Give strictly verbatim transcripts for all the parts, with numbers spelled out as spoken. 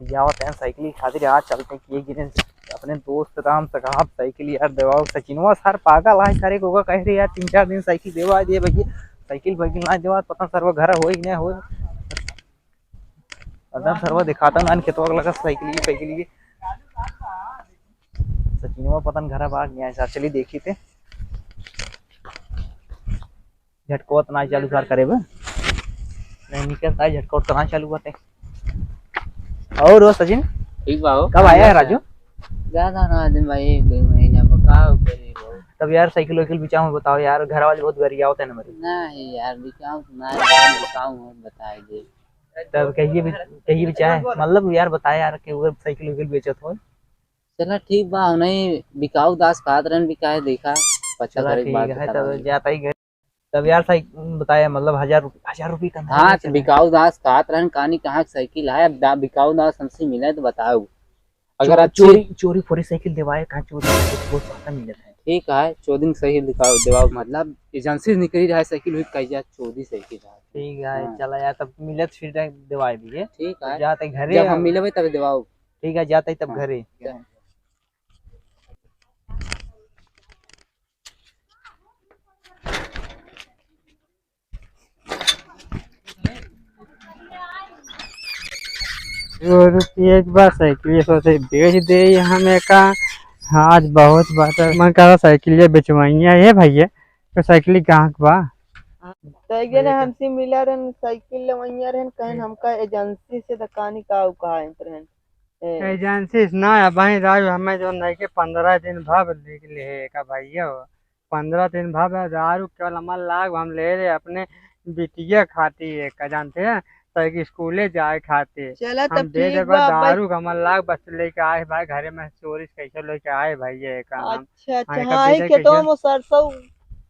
जावत हैं साइकिल खातिर, आज चलते हैं कि एक दिन अपने दोस्त राम से कहा साइकिल यार देवाओ। सचिनवा सर पागल है, सारे को कह रहे यार तीन चार दिन साइकिल देवा दे भैया, साइकिल वाइकिल ना देवा, पता सर वो घर होई ना होई। पता सर वो दिखाता ना खेतवा लगा साइकिल की, साइकिल की। सचिनवा पता न घर भाग गया है, चली देखी थे। झटको तो ना चालू सर करे बे। नहीं निकलता है झटको तो ना चालू बाटे। और हो सचिन? ठीक बा हो। कब आया है राजू? ज्यादा ना दिन भाई, एक दो महीना में का करी हो? तब यार साइकिल वाइकिल बिचाओ बताओ यार, घर वाले बहुत गरियावत है ना मेरे। नहीं यार, बिकाऊ तो ना है, बिकाऊ हो बताए दे। तब कहिए बि-, कहिए बिचाए, मतलब यार बताए यार कि वो साइकिल वाइकिल बेचत हो। चला ठीक बा, नहीं बिकाऊ दास कहत रहन बिकाए देखा, पता चला करे के ठीक बाद है, बतावा। तब जाता ही घर। तब यार सही बताया, मतलब हजार रुपये, हजार रुपये का नहीं हाँ, तो चला। बिकाऊ दास कहत रहन कहानी कहाँ के साइकिल है, अब दा-, बिकाऊ दास हमसे मिले तो बताओ। अगर चो-, अच्छी चोरी, चोरी फोरी साइकिल देवाए, कहाँ चोरी, बहुत सस्ता मिलत है। ठीक है, चोरी साइकिल दिखाओ, देवाओ, मतलब एजेंसी से निकली रहा साइकिल हुई, कहिया चोरी साइकिल है। ठीक है, हाँ। चला यार, तब मिलत फिर देवाए दिए। ठीक है, जाते घरे जब हम हम मिलबे तब देवाओ। ठीक है, जाते ही तब हाँ। घरे। जो रुपये के बा साइकिल सोचे बेच दे हमें का। आज बहुत बात है, मन करा साइकिल ये बेचवाइया है भैया, तो साइकिल कहाँ के बा? तो एक जने हमसे मिला रहन, साइकिल लेवैया रहन, कहन हमका एजेंसी से दुकानी का उ कहा रहन। ए। एजेंसी से ना, अब भाई राजू, हमें जो नहीं के पन्द्रह दिन भा निकले है का भैया हो, पन्द्रह दिन भा दारू केवल हमार लाग हम ले ले अपने बिटिया खाती है का जानते हैं, तो एक स्कूले जाए खाती। चला हम तब दे ठीक देबा बा, दारू का हमार लाग बस लेके आए भाई, घरे में चोरी से कैसे लेके आए भैया का हम। अच्छा, अच्छा, हाँ, हाँ, कब ही दे दे खेतवा कैसे? में सरसों,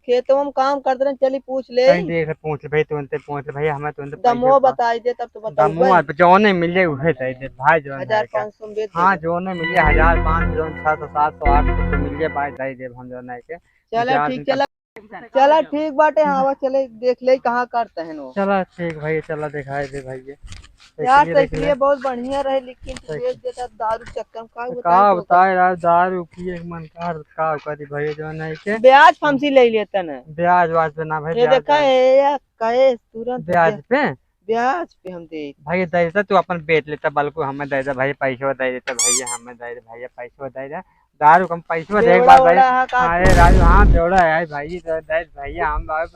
खेतवा में काम करते रहे, चली पूछ ले। कहीं देख, पूछ ले भाई, तुरंते पूछ ले भाई, हमें तुरंते दमो पैसे बताई दे, तब तो बताई दमो भाई। आप जौने मिले उहे दे दे भाई, जौन है हजार पाँच सौ में बेच हाँ, दे। जौने मिले, हजार पाँच सौ, जौन छह सौ, सात सौ, आठ सौ तो मिले भाई, दे दे हम जौन है के। चला ठीक, चला, चला ठीक बाटे, हाँ, आवा चले, देख ले कहाँ करते हैं वो। चला ठीक भाई, चला दिखाई दे भाई ये। यार, साइकिलिए देख ले। साइकिलिए बहुत बढ़िया रहे, लेकिन तू बेच देता दारू चक्कर में, का तो बताई का तू? बताए यार, दारू पिए के मन कर, का करी भैया, जौन है के। ब्याज फंसी ले लेता ना। ब्याज व्याज पे ना भाई, ये ब्याज देखा व्याज। है, या कहे तुरंत ब्याज दे-, पे? ब्याज पे हम दे। भैया दे देता, तू अपन बेच लेता, बल्कि हमें दे दे भैया, पैसवा दे देता भैया, हमें दे दे भैया, पैसवा दे दे। दारू कम पैसवा दे, एक बेवड़ा बार भाई। ओड़ा है का अरे तू? राजू, हाँ, बेवड़ा है भाई, दे दे भैया, हम बहुत,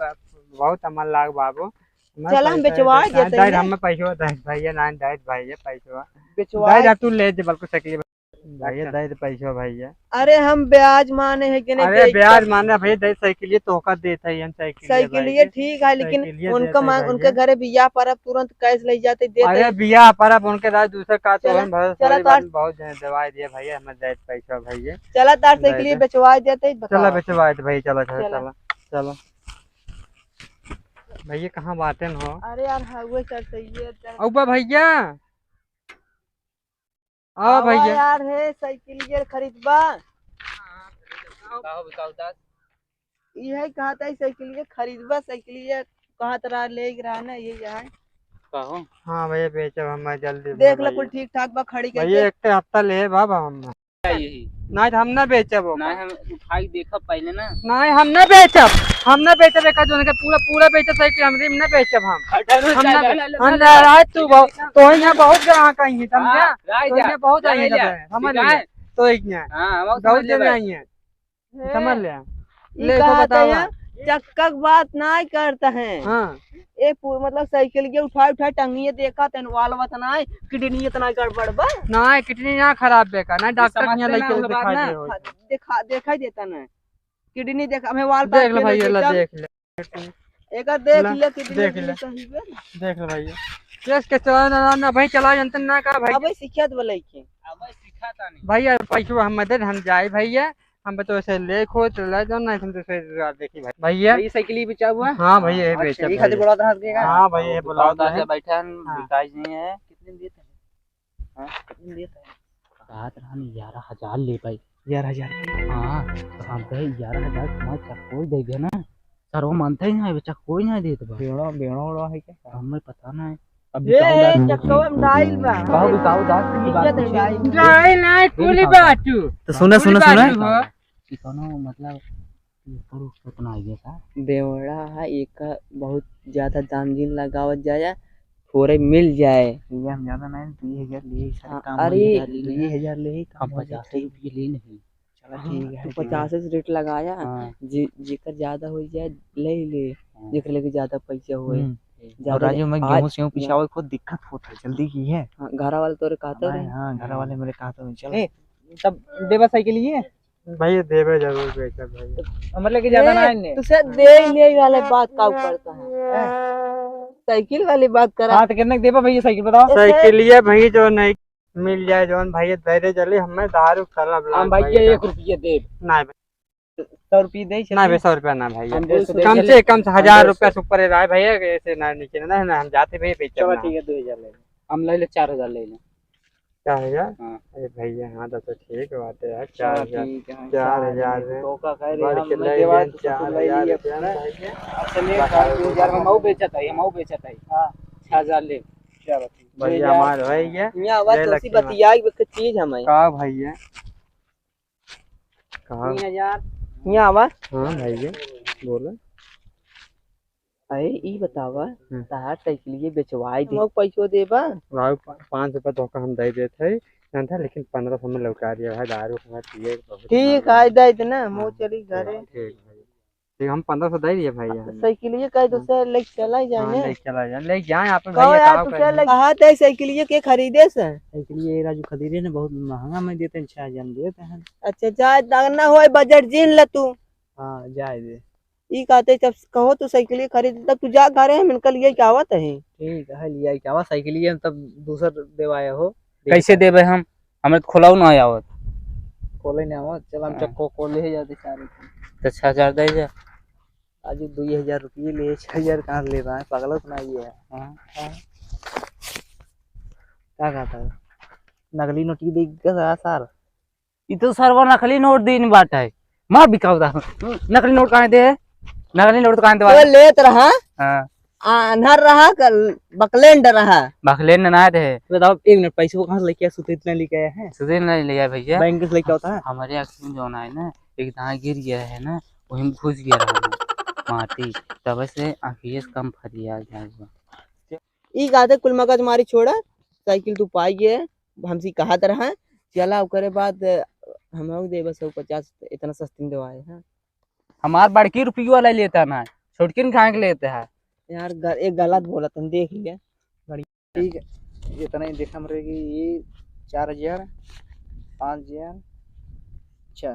बहुत अमल लाग बाबू। हमें चल, हम पैसा बेचवा दे, देते दे, हैं। हमें पैसवा दे भैया, ना दे भैया पैसवा। बेचवा दे, जा तू ले दे, बल्कि साइकिल भैया, अच्छा। दे दे पैसवा भैया। अरे, हम ब्याज माने हैं कि नहीं, अरे, दे ब्याज तब माने भैया, दे साइकिलिए तोहका देत है, हम साइकिलिए साइकिलिए भाई। ठीक है, लेकिन साइकिलिए उनका देत है मांग, भैया। उनके घरे बियाह परब तुरंत कैश ले जाते, देते अरे, हैं। बियाह परब उनके साथ दूसरा का तो चला, हम भरोसा चला वाली बात तार। बहुत जने दवाई दिए भैया, हमें दे पैसवा भैया। चला तार दे साइकिलिए दे। बेचवा देते, चला बताओ। बेचवा दे भैया, चला, चला, चला। चला, चला। भैया कहाँ बाटेन हो? अरे यार, हाँ, वो सर सही है, सर। अउबा भैया। आओ आवा भैया। यार, हे साइकिलिया खरीदबा? का हो बिकाऊ दास? इहे कहत है साइकिलिया खरीदबा, साइकिलिया कहत रहा, लेके रहा ना, ये यहाँ। का हो? हाँ भैया, बेचब हम जल्दी देख में ले, भैया। कुल ठीक ठाक बा, खड़ी भैया, करके। एक हफ्ता ले बाबा हम। यही। नहीं तो हम ना बेचब ओका। नहीं, हम उठाई देखब पहले ना। नहीं, हम ना बेचब, हम ना बेचब, एक जोन के पूरा, पूरा बेचब, साइकिल हमरे में ना बेचब हम। हटा, हटा, हम ना हटा, बे-, हटा, हम हटा, ना, हटा। राज तू बहुत, तो यहाँ बहुत ग्राहक आई है, समझा? हाँ, राज तो जा, यहाँ बहुत जा, आई है, जा, जा। समझ जा। लिया? तो एक यहाँ हाँ, हम बहुत समझ जने लेबे। आई हैं, हे, समझ लिया? ई ले, तो कहत बतावा। है, चक्का के बात नहीं करता है। हाँ। ए, पू-, मतलब साइकिल के उठाए, उठाए टंगिए देखा तन वाल बतना है, किडनी इतना गड़बड़ बा। नहीं, किडनी ना खराब बेका, नहीं ये डॉक्टर के यहाँ समझते ना लेके उस बात दिखा ना। दे हो। देखा, देखा ही देता ना। किडनी देख, हमें वाल देख ले भाई, ये ला एकदम। देख ले। एकर देख ला, ले, किडनी देख ले। सही बा। देख ले भाई। केस के चला ना, ना, ना भाई, चला जनतन ना कर भाई। अबे सिखात वाला के। अबे सिखाता नहीं। भैया, पैसवा हम दे, हम जाए भैया। हम तो ऐसे ले खो चला जाओ ना, हम दूसरे जुगाड़ देखी भाई। भैया। भाई, ये साइकिल ही बेचा हुआ? हाँ भैया, ये अच्छा, बेचा ये खातिर भैया। बोला था, हंस गया। हाँ भैया, ये और बोला दुकानदार था। से बैठा है, हाँ। बिकाई नहीं है। कितने में देते हैं? हाँ, कितने में देते हैं? कहत रहन ग्यारह हजार ले भाई। ग्यारह हजार? हाँ, तो हम कहे ग्यारह हजार तुम्हारे चक्को ही दे देना। सर, वो मानते ही नहीं, चक्को ही नहीं देते बा। बेड़ा, बेड़ा उड़ा है क्या? हमें पता नहीं। अब ए, बिकाऊ दास। चक्कवा में डाइल बा। कहो बिकाऊ दास की बात नीचे पूछी। डाइल। डाइल ना, ये कुली बिकाऊ दास। बाटू। तो सुना, कुली सुना, सुना। बाटू हो। कि कोनो मतलब, ये करो, कितना आ गया था? बेवड़ा है, एक बहुत ज्यादा दाम जिन लगावत जाया, थोड़े मिल जाए। ये हम ज्यादा नहीं, दुई हजार लिए, सारे हाँ, काम हो अरे, जाए। दुई हजार ले, काम हम हो जाए। पचास रुपये ले नहीं। चला हाँ, ठीक है, तू ठीक है। पचास से रेट लगाया, हाँ। जे-, जेकर ज्यादा हो जाए, ले ले, हाँ। जेकर लगे ज्यादा पैसा होए। हम्म। ज्यादा और राजू, ले, मैं आज गेहूं सेहूं पिसावे, खुद दिक्कत होत है, जल्दी की है। हाँ, घरा वाले तोरे कहते हमारे, रहे। हाँ, घरा वाले मेरे कहते हैं, चल। ए, तब देबा साइकिल ये? भैया, देबे जरूर बेचब भैया। हमरे लगे ज्यादा ए, ना है ने। तुसे दे ही ले वाले बात का करता है। हैं? साइकिल वाली बात करा। हाँ, तो कितने के देबा भैया साइकिल, बताओ। ए, साइकिल ये भैया जो नहीं मिल जाए जौन भैया, दे दे जल्दी, हमें दारू साला हम भैया एक रुपया देब। नहीं भाई। सौ रुपया दे चलिए। नहीं भाई, सौ रुपया ना भैया। हम दो सौ कम दे से चले। कम से हम हजार दो सौ। रुपया से ऊपर रहा भैया, ऐसे ना नीचे ना, ना, हम जाते भैया, बेचब चलो ना। ठीक है, दो हजार ले ले। हम ले ले, चार हजार ले ले। चार हजार? हाँ। अरे भैया, हाँ, तो, तो ठीक बात है यार, चलो चार हजार। ठीक है, चार हजार चार हजार में तो का कह रहे बढ़ हम के ले ले जाए, तो चार हजार ले लिया रुपया ना। भैया। अच्छा, ले, बताओ, चार, दो हजार हम बताओ। आऊ बेचत है, हम आऊ बेचत है। हाँ। छह हजार ले। चलो ठीक। भैया, ले जा। हमार हो गया। यहाँ आवाज ले तो उसी लक्ष्मण। बतिया के चीज हम है। का भैया? कहाँ? तीन हजार। यहाँ आवा। हाँ भैया, बोलो। अरे, ई बतावा, हम्म। तहार साइकिलिये बेचवाई दे। हम पैसो देबा? भाई, पा-, पाँच रुपया तोहका हम दे देत है, जानता है, लेकिन पन्द्रह सौ में लौटा दिया भाई, दारू खाना पिए बहुत ठीक मार है, दे देना, हाँ, मोर चली घरे। ठीक है भाई। ठीक, हम पन्द्रह सौ दे दिए भाई, हाँ, हम। साइकिलिये कहे तो हाँ। से लेके चला ही जाए हाँ, ने। लेके चला जाए, लेके जाए आप कहो भैया, यार, का तू करें? चल, कहा थे साइकिलिये के खरीदे से? साइकिलिये राजू खरीदे ने, बहुत महंगा में देते हैं, छह हजार में देते हैं। अच्छा, जाए, अगर ना होए बजट जीन ले तू। हाँ, जाए दे। ई कहते जब कहो तू साइकिल खरीद, तब तू जा घरे, हम इनका लिए के आवत है। ठीक है, लिए के आवा साइकिल, हम तब दूसर देवाया हो। कैसे देबे हम? हमें तो खोलाऊ ना आवत। खोले ना आवत, चल हम हाँ। चक्को को ले जाते सारे। तो छह हजार दे जा। आज दुई हजार रुपये ले, छह हजार कहाँ से ले रहा है, पागल तो नहीं है। हाँ। हाँ। क्या कहता है? नकली नोट की देख के सार। ई तो सरवा नकली नोट दीन बाटे। मार बिकाऊ दा। नकली नोट काहे दे? नकली नोट काहे दे? वो लेत रहा। हाँ। आन्हर रहा, कल-, बकलेंड रहा। बकलेंड ना रहे। बताओ, एक मिनट, पैसे वो कहाँ से लेके आया? सुधीर ने लेके आया है? सुधीर ने ले आया भैया। बैंक से लेके आता है? हमारे आँख में जो ना है ना, एक दाना गिर गया है ना, वही में घुस गया रहा है माटी। तब से आँखिए से कम फरिया गया हुआ। ई कहते कुल मगज मारी छोड़ा, साइकिल तू पाई गए। हमसे कहत रहा, चला ओकरे बाद हम लोग दे बस पचास, इतना सस्ती में देवाए हैं। हमार बड़की रुपया वाला लेता ना, छोटकिन खाए के लेते हैं। यार ग-, एक गलत बोलत हम देख लिए। ठीक है, इतना ही देखा हम रहेगी, ये चार हजार, पाँच हजार, अच्छा,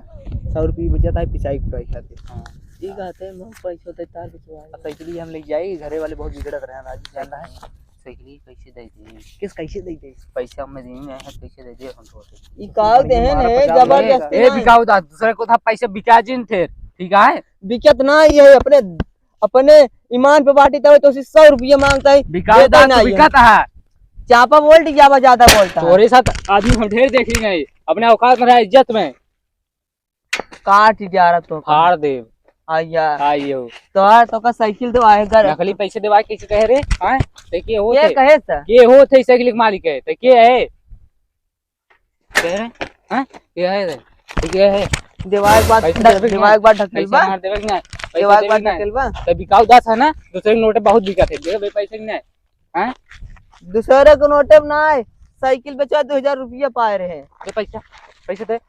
सौ रुपये बचत है पिसाई कुटाई खातिर। हाँ। ठीक है, तो हम पैसा होते तार कुछ हुआ है। साइकिल ही हम ले जाए, घरे वाले बहुत बिगड़त रहे हैं, राजू जान रहा है। साइकिल ही कैसे दे दे? किस कैसे दे दे? पैसा में दिन में है, कैसे दे दे हम तो। ई काल देहन है, जबरदस्ती ए, ना। बिकाऊ दा, दूसरे को था पैसे बिका जिन थे, ठीक है? बिकत ना, ये अपने, अपने ईमान पे बाटी तवे तो सौ रुपया मांगता है, बिकाऊ देता दा, ना तू ये। बिकत है। चापा बोल, ठीक है, ज्यादा बोलता है। तोरे साथ आदमी हम ढेर देख ली नहीं, अपने औकात में रहा, इज्जत में। काट जा रहा तो फाड़ देब। आइया। आइयो। तो आ, तो का साइकिल देवाए घर। नकली पैसे देवाए कैसे कहे रे? हाँ? ते के हो ये थे? कहे था? के हो थे साइकिल के मालिक है? ते के है? कहे रे? हाँ? के है रे? ते के है? देवाए के बाद पैसे ढक-, देवे कि देवाए के बाद नहीं? ढकेल पैसे बा। हमारे देवे कि नहीं? पैसे देवाए के देवे बाद कि नहीं? ढकेल बा। तो बिकाऊ दास है ना? दूसरे के नोटे बहुत बिका थे। देवे पैसे कि नहीं? हैं? दूसरे के नोटे में ना है। साइकिल बेचवा दो हजार रुपया पाए रहे। दे पैसा, पैसे दे।